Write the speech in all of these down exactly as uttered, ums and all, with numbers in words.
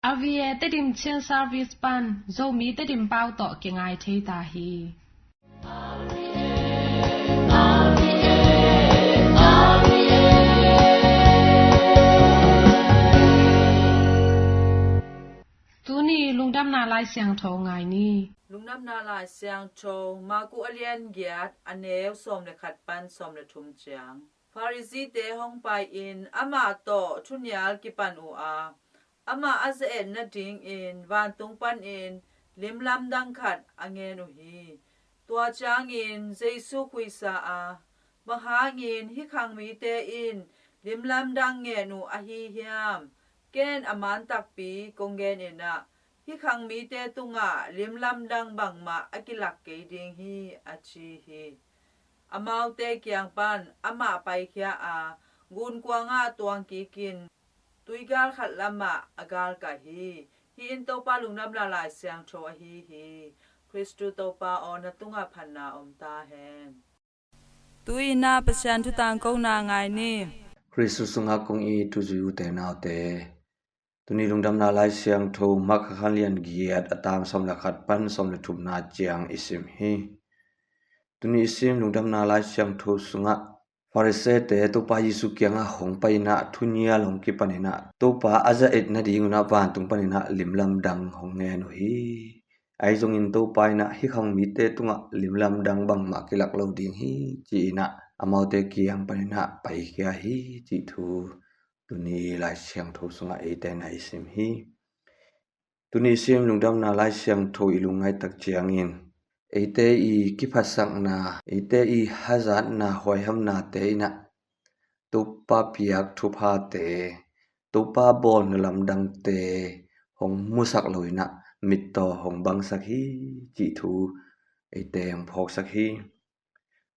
R V A Tedim Chin Service pan Zomi Tedim pau tawh kingai thei ta hi. Tuni lungdamna Lai Siangtho ngai ni. Lungdamna Lai Siangtho, Marku a lian giat, a neu sawm le khat pan sawm le thum ciang. Pharisee-te hong pai-in amah tawh thunial kipan uh a, amah a ze-et nadingin vantung panin limlamdang khat a ngen uh hi. Tua ciangin Jesu khuisa a, "Bang hangin hih khang mite in limlamdang ngen uh ahi hiam? Ken a man takpi kong genin ah, hih khang mite tungah limlamdang bangmah a kilak kei ding hi," a ci hi. Amaute kiang pan amah paikhia a, gunkuangah tuang kikin tuigal khat lamah a galkai hi. Hih in Topa Lungdamna Lai Siangtho ahi hi. Khristu Topa aw, na tungah phatna om ta hen. Tu-in ah Pasian thutangkona ngai ni. Khristu sungah kong it u zi u te nau te, tuni Lungdamna Lai Siangtho Mark a lian giat, a tang sawm le khat pan sawm le thumna ciang i sim hi. Tuni i sim Lungdamna Lai Siangtho sungah Pharisee-te Topa Jesu kiangah hong pai-in ah thunial hong kipan in ah, Topa a ze-et nadingun ah vantung panin ah limlamdang hong ngen uh hi. Ahi zongin Topa in ah, "Hih khang mite tungah limlamdang bangmah kilak lo ding hi," ci-in ah amaute kiang panin ah paikhia hi, cih thu tuni Lai Siangtho sungah eite in ah i sim hi. Tuni i sim Lungdamna Lai Siangtho i lungngaih tak ciangin, eite i kiphatsakna, eite i hazatna, huaihamnate in ah Topa piak thuphate, Topa bawl na lamdangte hong musak lo-in ah mittaw hong bangsak hi, cih thu eite hong phawksak hi.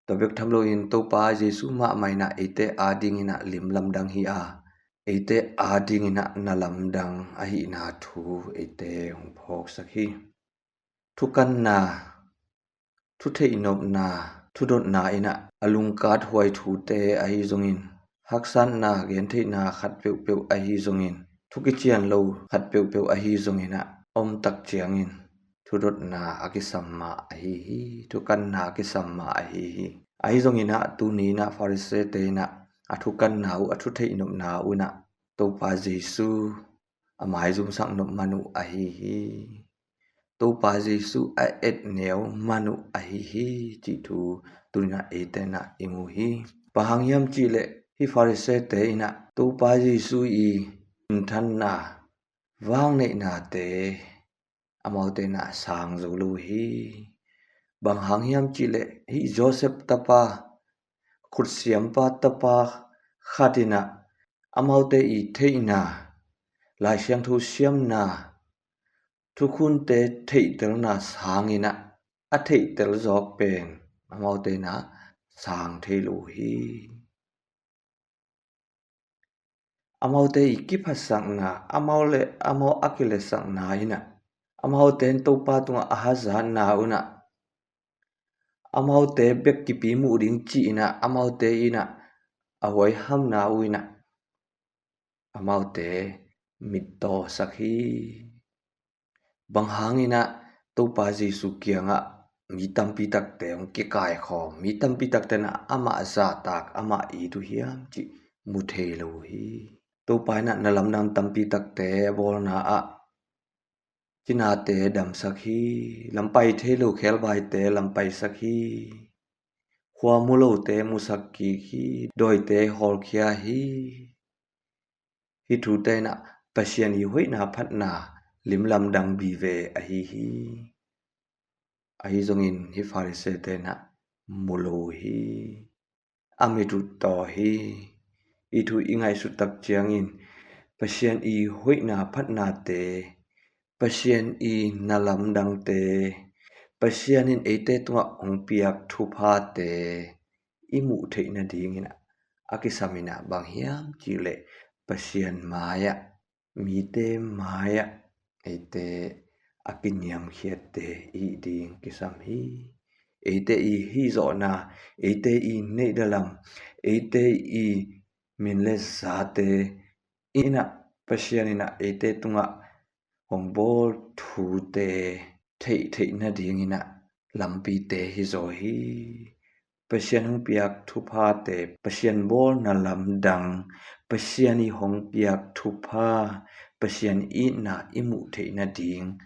Tua bek tham loin Topa Jesu mahmah in ah eite adingin ah limlamdang hi a, eite adingin ah na lamdang ahihna thu eite hong phawksak hi. Thukanna, thutheihnopna, thudotna in ah a lungkat huai thute ahi zongin, haksatna, gentheihna khat peuhpeuh ahi zongin, thu kician lo khat peuhpeuh ahi zongin ah om tak ciangin thudotna a kisam mah ahi hi, thukanna a kisam mah ahi hi. Ahi zongin ah tuni in ah Pharisee-te in ah a thukanna uh, a thutheihnopna uh in ah Topa Jesu a maizumsak nop man uh ahi hi. Topa Jesu a et neu man uh ahi hi, cih thu tuni in ah eite in ah i mu hi. Bang hang hiam cih leh hih Pharisee-te in ah Topa Jesu i minthanna, vangneihnate amaute in ah sang zo lo hi. Bang hang hiam cih leh hih Joseph tapa, khutsiampa tapa khat in ah amaute i theihna, Lai Siangtho siamna, thukhunte theihtelna sangin ah a theihtel zawk pen amaute in ah sang thei lo hi. Amaute i kiphatsakna, amau le amau a kiletsakna in ah, amaute in Topa tungah a hazatna un ah, amaute bek kipi muh ding ci-in ah, amaute in ah a huaihamna uh in ah amaute mittawsak hi. Bang hangin ah Topa Jesu kiangah mi tampi takte hong kikaikhawm, mi tampi takte in ah amah zahtak, amah it uh hiam cih mu thei lo uh hi. Topa in ah na lamdang tampi takte a bawlna ah cinate damsak hi, lampai thei lo khebaite lampaisak hi, khua mu lote musak kik hi, dawite hawlkhia hi. Hih thute in ah Pasian i hoihna phatna limlamdang vive ahi hi. Ahi zongin hih Pharisee-te in ah mu lo uh hi. A mit uh taw hi. Hih thu i ngaihsut tak ciangin Pasian i hoihna phatnate, Pasian i na lamdangte, Pasian in eite tungah hong piak thuphate i muh theih nadingin ah a kisam in ah bang hiam cih leh Pasian mai-ah, mite mai-ah eite a kiniamkhiatte i hih ding kisam hi. Eite i hihzawhna, eite i neihdalam, eite i min le zate in ah Pasian in ah eite tungah hong bawl thute theihtheih nadingin ah lampite hizaw hi. Pasian hong piak thuphate, Pasian bawlna lamdang, Pasian i hong piak thupha, Pasian itna i muh theih nading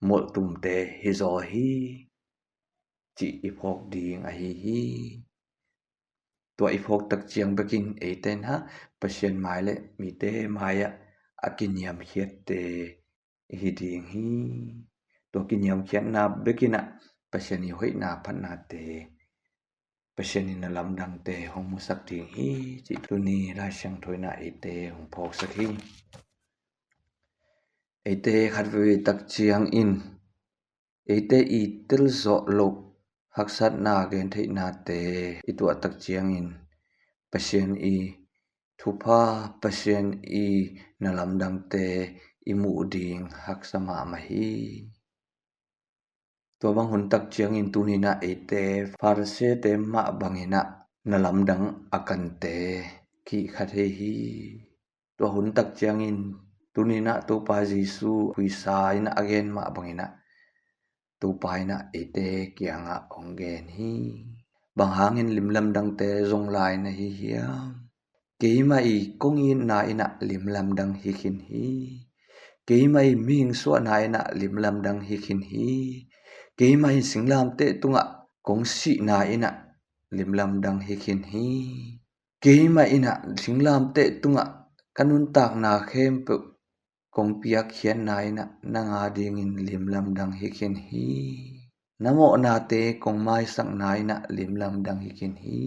molhtumte hizaw hi, cih i phawk ding ahi hi. Tua i phawk tak ciang bekin eite in ah Pasian mai le mite mai-ah a kiniamkhiatte i hi ding hi. Tua kiniamkhiatna bekin ah Pasian i hoihna phatnate, Pasian i na lamdangte hong musak ding hi, cih tuni Lai Siangtho in ah eite hong phawksak hi. Eite khatvei tak ciangin eite i telzawh loh haksatna gentheihnate i tuah tak ciangin Pasian i thupha, Pasian i na lamdangte i muh ding haksa mahmah hi. Tua bang hun tak ciangin tuni in ah eite Pharisee-te mah bangin ah na lamdang a kante kihkha thei hi. Tua hun tak ciangin tuni in ah Topa Jesu khuisa in ah a gen mah bangin ah Topa in ah eite kiangah hong gen hi. Bang hangin limlamdangte zong lai na hi hiam? Keimah i kong itna in ah limlamdang hi khin hi. Keimah i mihing suahna in ah limlamdang hi khin hi. Keimah i singlamteh tungah kong sihna in ah limlamdang hi khin hi. Keimah in ah singlamteh tungah ka nuntakna khempeuh kong piakkhiatna in ah nang adingin limlamdang hi khin hi. Na mawhnate kong maisakna in ah limlamdang hi khin hi,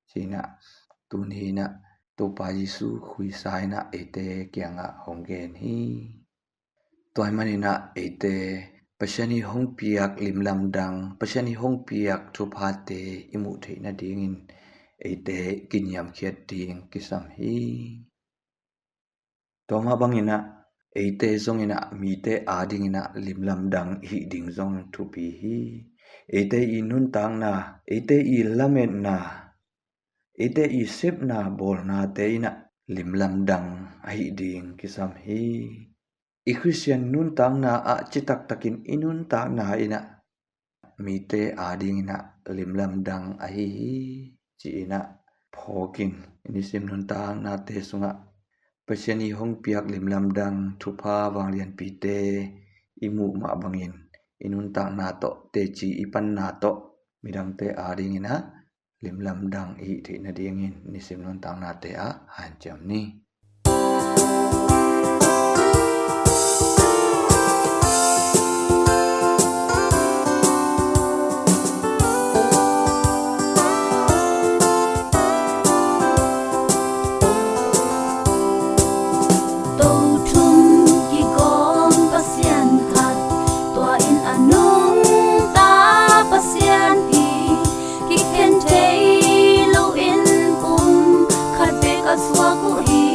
ci-in ah tuni in ah Topa Jesu khuisa in ah eite kiangah hong gen hi. Tua ahih manin ah eite Pasian i hong piak limlamdang, Pasian i hong piak thuphate i muh theih nadingin eite kiniamkhiat ding kisam hi. Tua mah bangin ah eite zongin ah mite adingin ah limlamdang i hih ding zong thupi hi. Eite i nuntakna, eite i lametna, eite i sepna bawlnate in ah limlamdang ahih ding kisam hi. I Khristian nuntakna ah citaktakin i nuntakna in ah mite adingin ah limlamdang ahi hi, ci-in ah phawkin i nisim nuntaknate sungah Pasian i hong piak limlamdang thupha vanglianpite i muh mah bangin i nuntakna tawh, teci i panna tawh midangte adingin ah limlamdang i hih theih nadingin nisim nuntaknate ah hanciam ni. Tua in a nungta Pasian hi, kikhen thei loin kum khat bek a suak uh hi.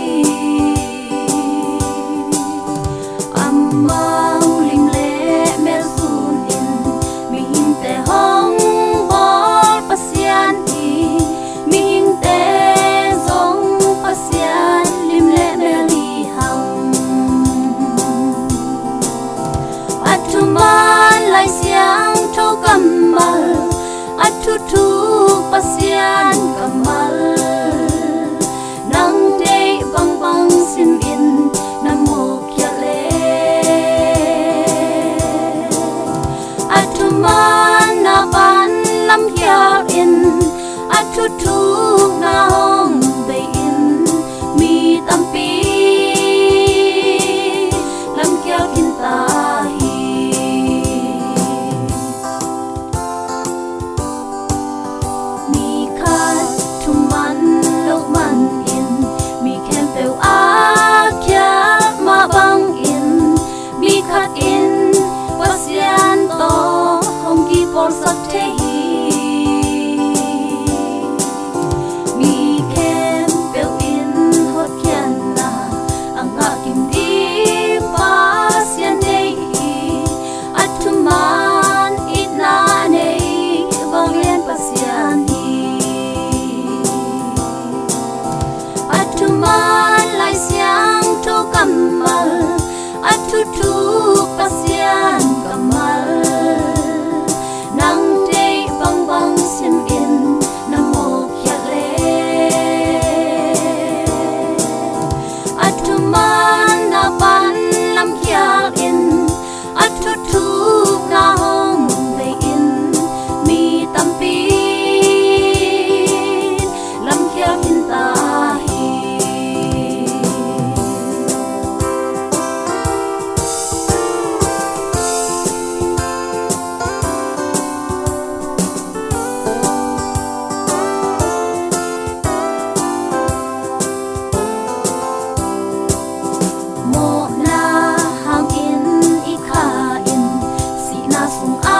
A,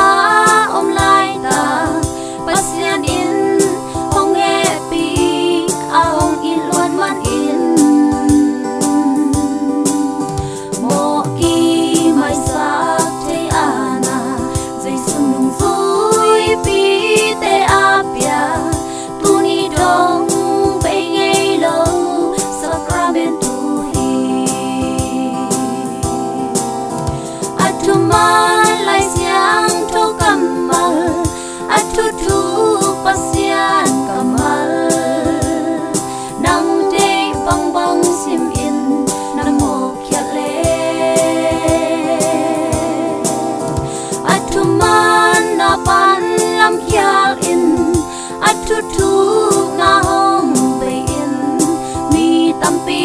a om laita, Pasian in hong hehpih, a hong it luat manin, mawh kimaisak thei ana, Jesu nungzuipite a pia, tuni dong bei ngei lo Sacramentu hi. A thuman Lai Siangtho kammal, a thuthuk Pasian kammal, nang deih bangbang simin na mawhkhiat le, a thuman na pan lamkhial in, a thuthukna hong bei in, mi tampi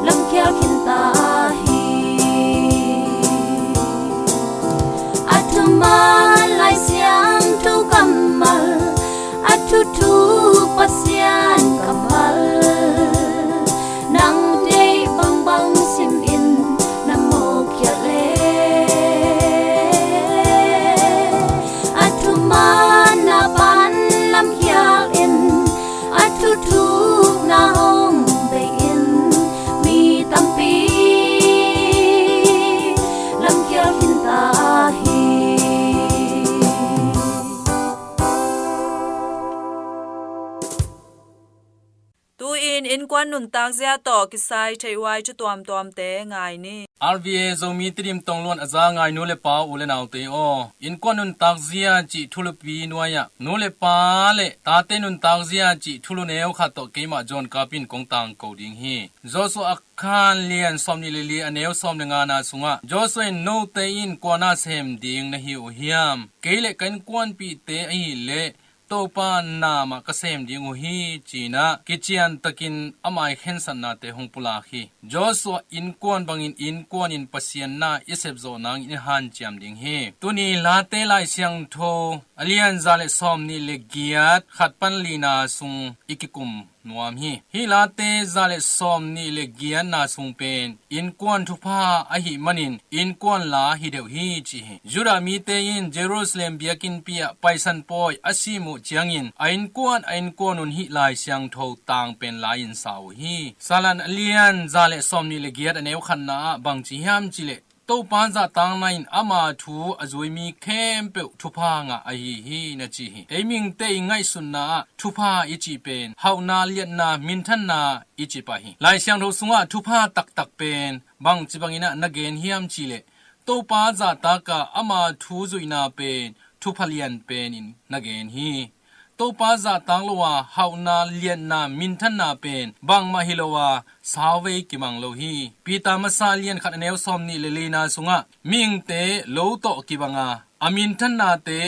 lamkhial khinta hi. A thuman Lai Siangtho kammal, a thuthuk Pasian kammal, nang deih bangbang simin na mawhkhiat le, a thuman na pan lamkhial in, a thuthukna hong bei in, mi tampi lamkhial khinta hi. Tu-in innkuan nuntak zia tawh kisai theih huai thu tuamtuamte ngai ni. R V A Zomi Tedim tongluan a za ngai nu le pa, u le naute aw, innkuan nuntak zia cih thulupi nuai-ah nu le pa le tate nuntak zia cih thulu neu khat tawh keimah John Kapin kong tangko ding hi. Joshua a khan lian sawmnih le li a neu sawm le ngana sungah Joshua in, note in kuana sem ding na hi uh hiam? Kei le ka innkuanpihte ahileh Topa namah ka sem ding uh hi, ci-in ah kiciantakin a mai khensatnate hong pulak hi. Joshua innkuan bangin innkuan in Pasian na i sepzawh nangin i hanciam ding hi. Tuni Late Lai Siangtho a lian za le sawmnih le giat, khat pan lina sung i kikum nuam hi. Hih Late za le sawmnih le giatna sung pen innkuan thupha ahih manin innkuan la hi deuh hi, ci hi. Judah mite in Jerusalem biakinnpi ah Paisan pawi a sim uh ciangin a innkuan a innkuan un hih Lai Siangtho tang pen la-in sa uh hi. Salan a lian za le sawmnih le giat a neu khatna ah bang ci hiam cihleh, Topa zahtakna in ama thu a zui mi khempeuh thupha ngah ahi hi, na ci hi. Ei mihingte i ngaihsutna ah thupha i cih pen hauhna, liatna, minthanna i cih pah hi. Lai Siangtho sungah thupha taktak pen bangci bangin ah na gen hiam cihleh, Topa zahtak a ama thu zuihna pen thupha lian penin na gen hi. Topa zahtak lo a hauhna, liatna, minthanna pen bangmah hi lo a, sauvei kimang lo hi. Peter masa lian khat a neu sawmnih le lina sungah mihingte lo tawh kibang a, a minthannate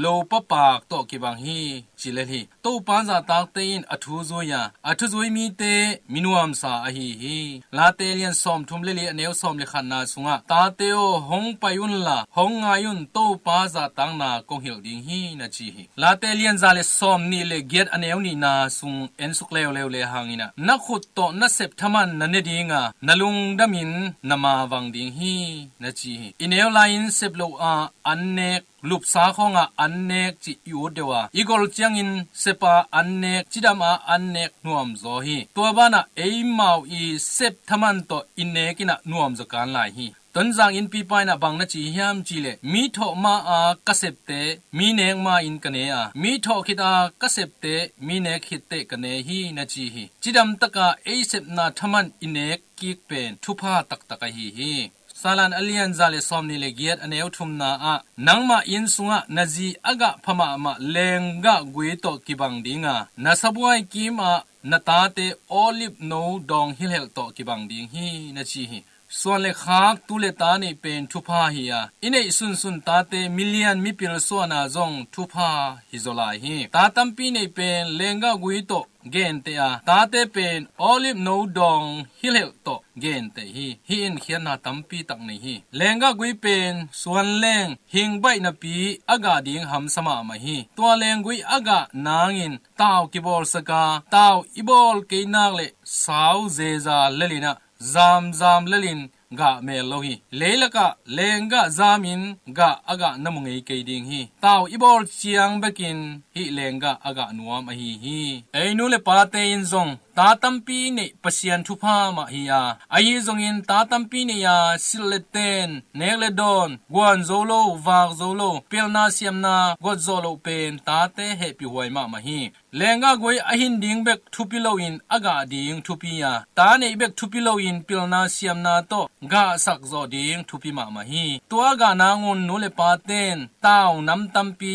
lo papak tawh kibang hi, ci lel hi. Topa zahtakte in a thu zui a, a thuzui mite mi nuamsa ahi hi. Late lian sawmthum le li a neu sawm le khatna sungah, tate aw, hong pai unla hong ngai un, Topa zahtakna kong hilh ding hi, na ci hi. Late lian za le sawmnih le giat a neu nihna sung en suk leuleu le hangin ah, na khut tawh na sep thaman na ne ding a, na lungdamin na mavang ding hi, na ci hi. I neu lai-in sep lo a an nek, lupsa khawngah an nek cih i ut deuh a, i gol ciangin sep a an nek, cidam a an nek nuamzaw hi. Tua banah eimau i sep thaman tawh i nek in ah nuamzaw kan lai hi. Tonzang innpipa in ah bang na ci hiam cihleh, mi thawh ma-a ka septe mi nek ma-in ka ne a, mi thawh khit a ka septe mi nek khitteh ka ne hi, na ci hi. Cidamtaka ei sepna thaman i nek kik pen thupha taktak ahi hi. Salan a lian za le sawmnih le giat a neu thumna ah, nangmah inn sungah na zi a gah pha mahmah lenggah gui tawh kibang ding a, na sabuai kim ah na tate olive no dawng hilhelh tawh kibang ding hi, na ci hi. Suan le khak, tu le ta neih pen thupha hi a, i neih sunsun tate milian mipil suana zong thupha hi zaw lai hi. Ta tampi neih pen lenggah gui tawh genteh a, tate pen olive no dawng hilhelh tawh genteh hi. Hih in khiatna tampi tak nei hi. Lenggah gui pen suan leng hing baih napi a gah ding hamsa mahmah hi. Tua lenggui a gah nangin tau kibawlsak a, tau i bawl kei nak leh sau zeza lelin ah, zamzam lelin gah mel lo hi. Leilakah lenggah zamin gah a gah na mu ngei kei ding hi. Tau i bawl ciang bekin hih lenggah a gah nuam ahi hi. Ei nu le pate in zong ta tampi neih Pasian thupha mah hi a, ahi zongin ta tampi neih a silh le ten, nek le dawn, guan zo lo, vak zo lo, pilna siamna guat zawh loh pen tate hehpihhuai mahmah hi. Lenggah guai a hin ding bek thupi loin a gah ding thupi a, ta neih bek thupi loin pilna siamna tawh gahsak zawh ding thupi mahmah hi. Tua gah nangun nu le paten tau nam tampi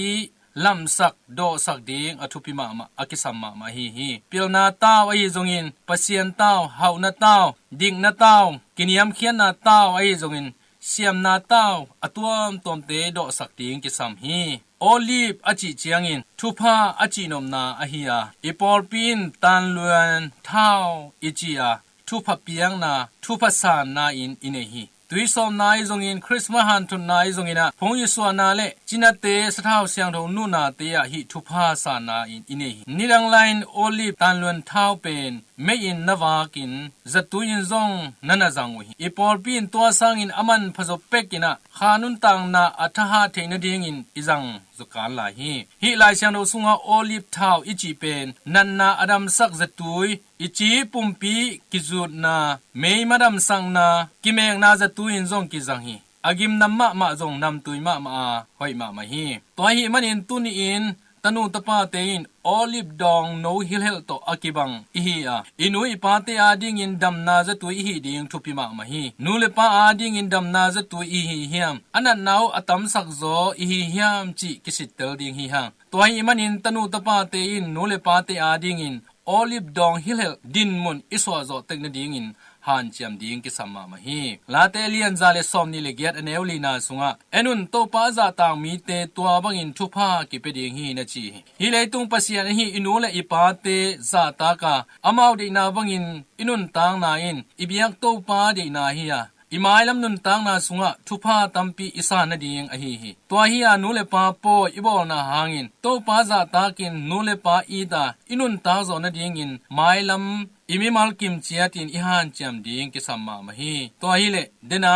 lamsak, dawhsak ding a thupi mahmah, a kisam mahmah ahi hi. Pilna tau ahi zongin, Pasian tau, hauhna tau, dikna tau, kiniamkhiatna tau ahi zongin, siamna tau a tuamtuamte dawhsak ding kisam hi. Olive a cih ciangin thupha a cihnopna ahi a, i pawlpi in tanluan thau i ci a, thupha piakna, thupha sanna in i nei hi. Tuisawmna ahi zongin, Christmas hanthotna ahi zongin ah, phung i suahna le cinate, sathau siangtho nuhnate ah hih thupha sanna in i nei hi. Nidang lai-in olive tanluan thau pen mei-in na vakin, zatui in zong na na zang uh hi. I pawlpi in tua sangin a manpha zaw pekin ah, kha nuntakna a thahat theih nadingin i zang zaw kan lai hi. Hih Lai Siangtho sunga olive thau i cih pen natna a damsak zatui, i ci pumpi kizutna, mei madamsakna, kimekna zatui in zong kizang hi. A gimnam mahmah zong namtui mahmah a hoih mahmah hi. Tua ahih manin tuni-in tanu tapate in olive dawng no hilhelh tawh a kibang i hi a, i nu i pate adingin damna zatui i hih ding thupi mahmah hi. Nu le pa adingin damna zatui i hi hiam, a natna uh a tamsak zaw i hi hiam cih kisittel ding hi hang. Tua ahih manin tanu tapate in nu le pate adingin olive dawng hilhelh dinmun i suahzawh tek nadingin hanciam ding kisam mahmah hi. Late a lian za le sawmnih le giat, a neu lina sungah, en un, Topa a zahtak mite tua bangin thupha kipia ding hi, na ci hi. Hih leitung Pasian ahi i nu le i pate zahtak a, amau deihna bangin i nuntakna in i biak Topa deihna hi a, i mailam nuntakna sungah thupha tampi i sa nading ahi hi. Tua hi a, nu le pa pawi i bawlna hangin Topa zahtakin nu le pa it a i nuntak zawh nadingin mailam i mimal kimciatin i hanciam ding kisam mahmah hi. Tua hileh, dena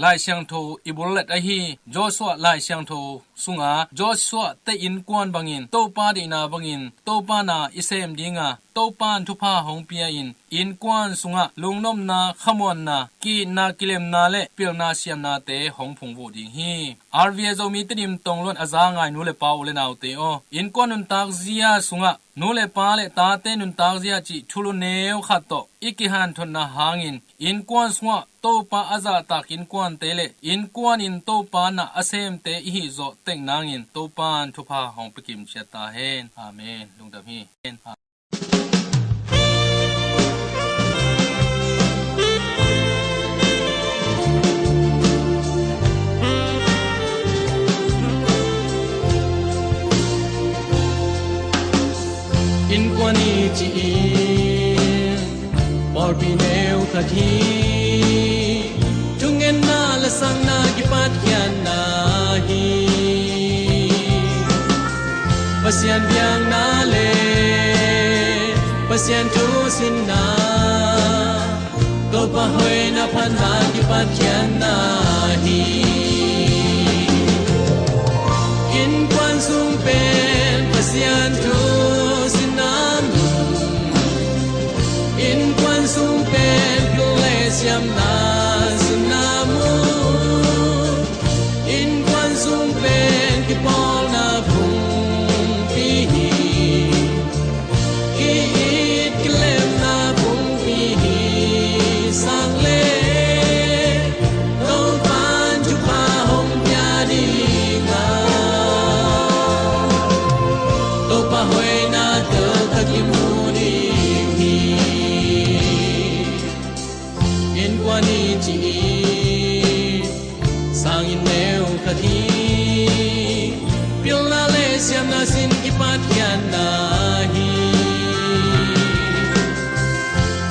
Lai Siangtho i bullet ahi Joshua Lai Siangtho sunga Joshua te innkuan bangin, Topa deihna bangin, Topa na i sem dinga, Topa in thupha hong pia in, innkuan sungah lungnopna, khamuanna, ki-itna, kilemna le pilna siamnate hong phungvuh ding hi. R V A Zomi Tedim tongluan a za ngai nu le pa, u le naute aw, innkuan nuntak zia sungah nu le pa le tate nuntak zia cih thulu neu khat tawh i kihanthotna hangin, innkuan sungah Topa a zahtak innkuante le innkuan in Topa na a semte i hih zawh tek nangin Topa in thupha hong pia kimciat ta hen. Amen. Lungdam hi. Innkuan i cih in pawlpi neu khat hi. Thungetna lasakna kipatkhiatna hi. Pasian biakna le Pasian thu sinna, Topa hoihna phatna kipatkhiatna hi. Innkuan sung pen Pasian thu sinna mun, innkuan sung pen pil le siamna sinna mun, innkuan sung pen kipawlna phungpi hi. Ki-it kilemna phungpi hi sang le, Topa in thupha hong pia ding a, Topa hoihna teltak kimu ding hi. Innkuan i cih in sanginn neu khat hi. Pilna le siamna sin kipatkhiatna hi.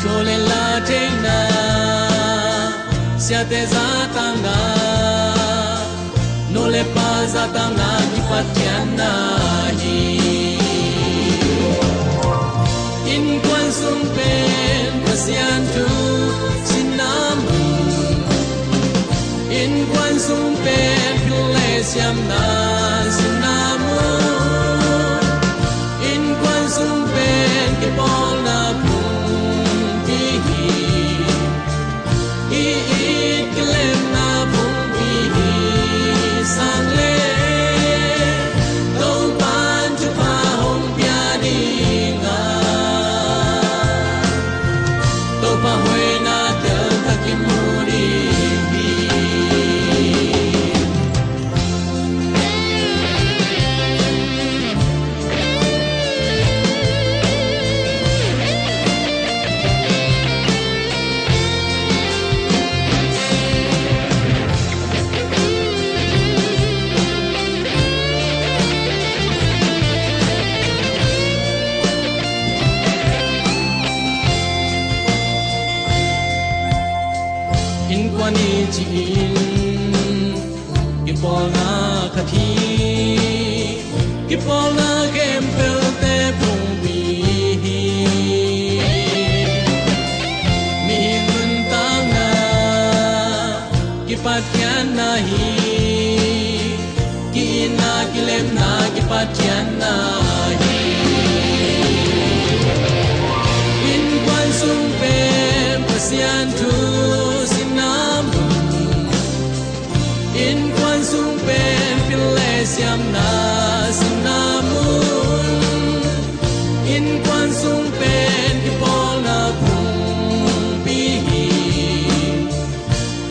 Thu le la theihna, siate zahtakna, nu le pa zahtakna kipatkhiatna hi. Innkuan sung pen Pasian thu sinna mun, Sung pen pil le siamna sinna mun, innkuan sung pen kipawlna pumpi hi. I it kilemna pumpi hi sang le, Topa'n thupha hong pia ding a, Topa hoihna teltak i mu ding hi. Innkuan i cih in kipawlna khat hi. Kipawlna khempeuhte pumpi hi. Mihing nuntakna kipathianna hi. Ki-itna kilemna kipathianna hi. Innkuan sung pen Pasian thu sinna mun, innkuan sung pen pil le siamna sinna mun, innkuan sung pen kipawlna pumpi hi.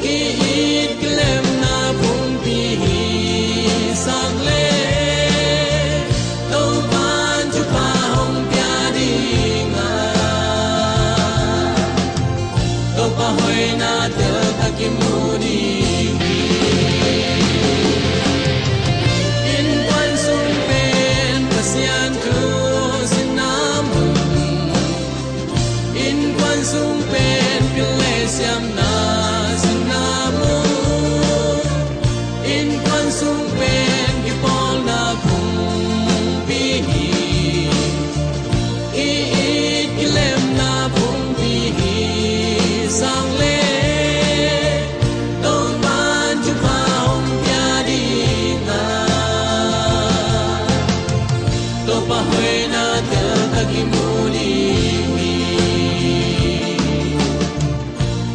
I it kilemna pumpi hi sang le, Topa'n thupha hong pia ding a, Topa hoihna teltak i mu ding hi. Innkuan sung pen Pasian thu sinna mun, innkuan sung pen pil le siamna sinna mun, innkuan sung pen kipawlna pumpi hi. I it kilemna pumpi hi sang le, Topa'n thupha hong pia ding a, Topa hoihna teltak i mu ding hi.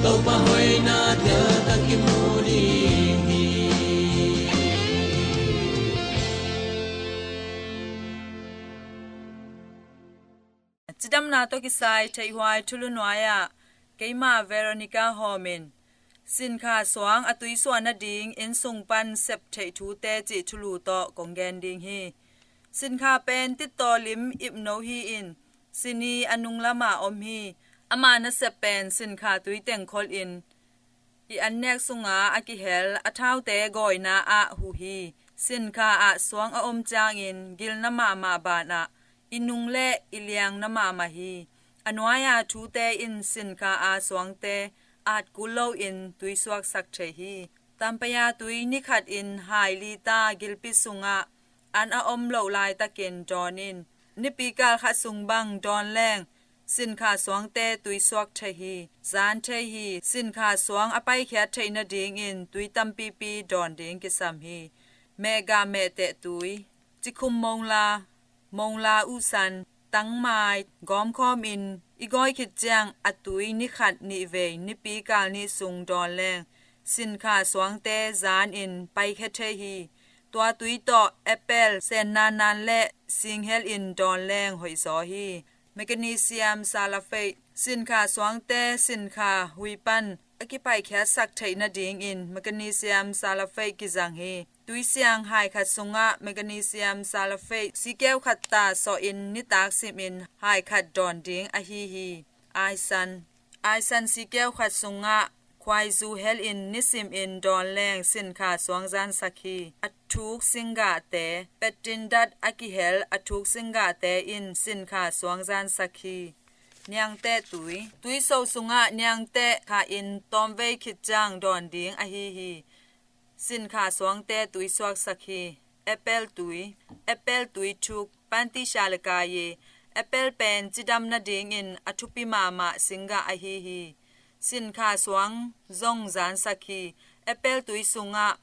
Topa hoihna teltak i mu ding hi. Cidamna tawh kisai theihhuai thulu nuai-ah keimah Veronica Hawm in Sinkha suang a tuisuah nading inn sung pan sep theih thute cih thulu tawh kong gen ding hi. Sinkha pen tittaw lim ipno hi-in sin i a nung lamah om hi. Ama nasep pen sinkha tui teng kholhin i annek sunga a kihel a thaute gawina ah huh hi. Sinkha ah suang a om ciangin gilna mahmah banah i nung le i liangna mahmah hi. A nuai-a thute in sinkha a suangte at kul loin tuisuaksak thei hi. Tampaya tui nikhat in hai lita gilpi sungah an a om loh laitakin dawn in, nipikal khat sung bang dawn leng sinkha suangte tuisuak thei hi. Zan thei hi. Sinkha suang a paikhiat theih nadingin tui tampipi dawn ding kisam hi. Mehgah mehteh tui, cikhum mongla, mongla uhsan, tangmai gawmkhawmin i gawi khit ciang a tui nikhat nihvei nipikal nih sung dawn leng sinkha suangte zanin paikhia thei hi. Tua tui tawh apple, senna nan le singhel in dawn leng hoihzaw hi. Magnesium sulfate, sinkha suangte sinkha hui pan a kipaikhiatsak theih nadingin magnesium sulfate kizang hi. Tuisiang hai khat sungah magnesium sulfate sikeu khat ta sawhin nitak simin hai khat dawn ding ahi hi. Aisan, aisan sikeu khat sungah khuaizu helin nisimin dawn leng sinkha suang zansak hi. A thuk singgahte, petindat a kihel a thuk singgahte in sinkha suang zansak hi. Niangteh tui, tuiso sungah niangteh khahin tawmvei khit ciang dawn ding ahi hi. Sinkha suangte tuisuaksak hi. Apple tui, apple tui thuk, pantisha lakaye, apple pen cidam nadingin a thupi mahmah singgah ahi hi. Sinkha suang zong zansak hi. Apple tui sungah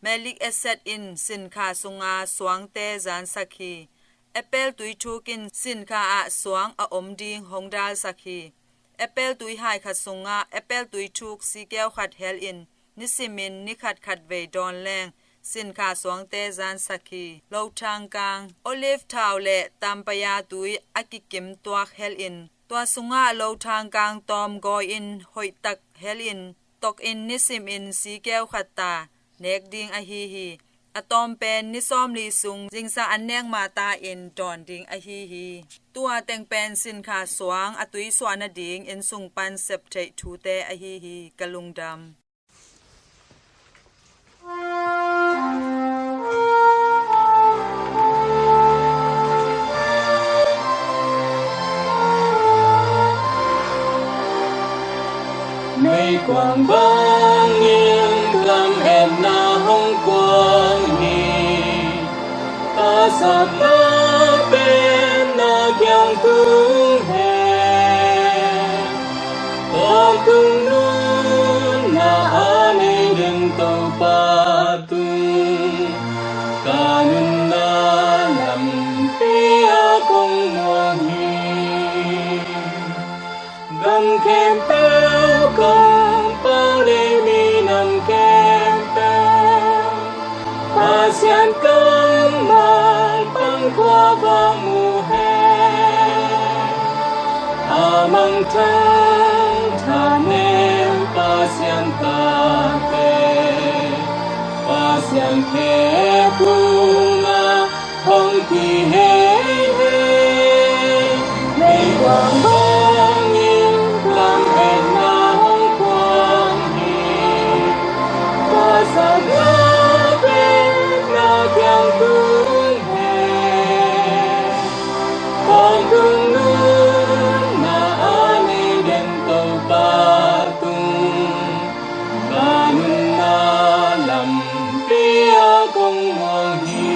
Melkisedek in sinkha sunga suangte zansak hi. Apple tuithuk in sinkha ah suang a om ding hong dalsak hi. Apple tuihai khat sungah apple tuithuk sikeu khat hel in nisimin ni khat khat vei dawn leng sinkha suangte zansak hi. Lothangkang, olive thau le tampaya tui a kikim tuak hel in tua sungah lothangkang tawm gawi in hoihtak hel in tokin nisimin sikeu khat ta nek ding ahi hi. A tawm pen ni sawmli sung zingsang an nek mata in dawn ding ahi hi. Tua teng pen sinkha suang a tuisuah nading inn sung pan septheih thute ahi hi. Ka lungdam. Meikuang bangin lam etna hong kuang hi. Pasal na pen na kiang tung hen. Tawntung nunna a nei den Topa tung, ka nunna lampi a kong muang hi. Gam khempeuh kong pau le minam khempeuh Pasian kammal pan khua va mu hen. A mangthang thanem Pasian tate, Pasian khe kung a hong ki hei hei. Meikuang bangin lam etna hong kuang hi. Pasal na pen na kiang tung hen. Tawntung nunna a nei den Topa tung, ka nunna lampi a kong muang hi.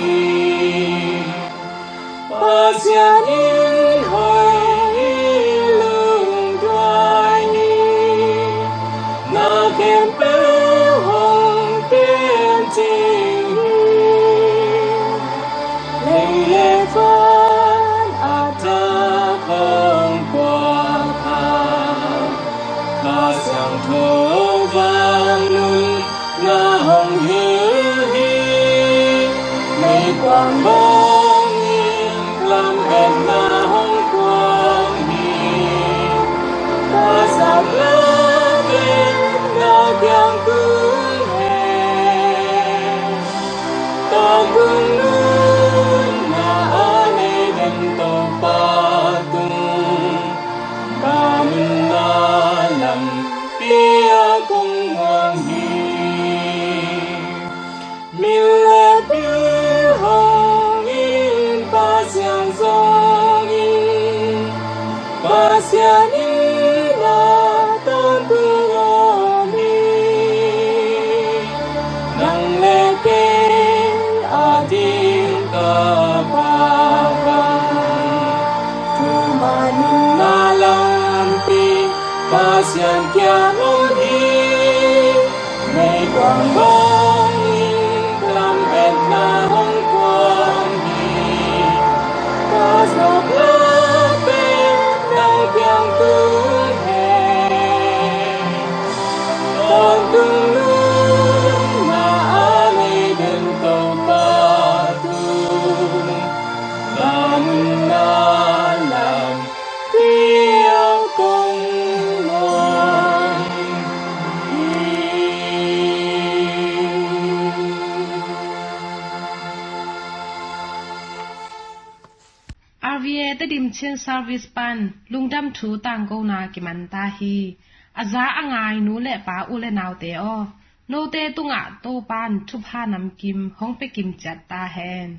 Pasian in hoih hi, lungduai hi. Na khempeuh hong kem cing hi. Lei le van a tak hong puak a, Kha Siangtho vangnun na hong hilh hi. Meikuang bangin lametna hong kuang hi. Ka sap la pen na kiang tung hen. Tawntung nunna a nei den Topa tung, ka nunna lampi a kong muang hi. Min le bil hong in, Pasian zong in, Pasian in na tawntung om hi. Nang le kei a ding ka Pa bang, thumna lampi Pasian kiang om hi. Meikuang bangin lametna hong kuang hi. Ka sap la pen na kiang tung hen. Tawntung nunna a nei den Topa tung, ka nunna lampi a kong muang hi. RVA Tedim Chin Service pan lungdam thu tangkona kiman ta hi. A za a ngai nu le pa, u le naute aw, note tungah Topan thupha namkim hong pia kim ciat ta hen.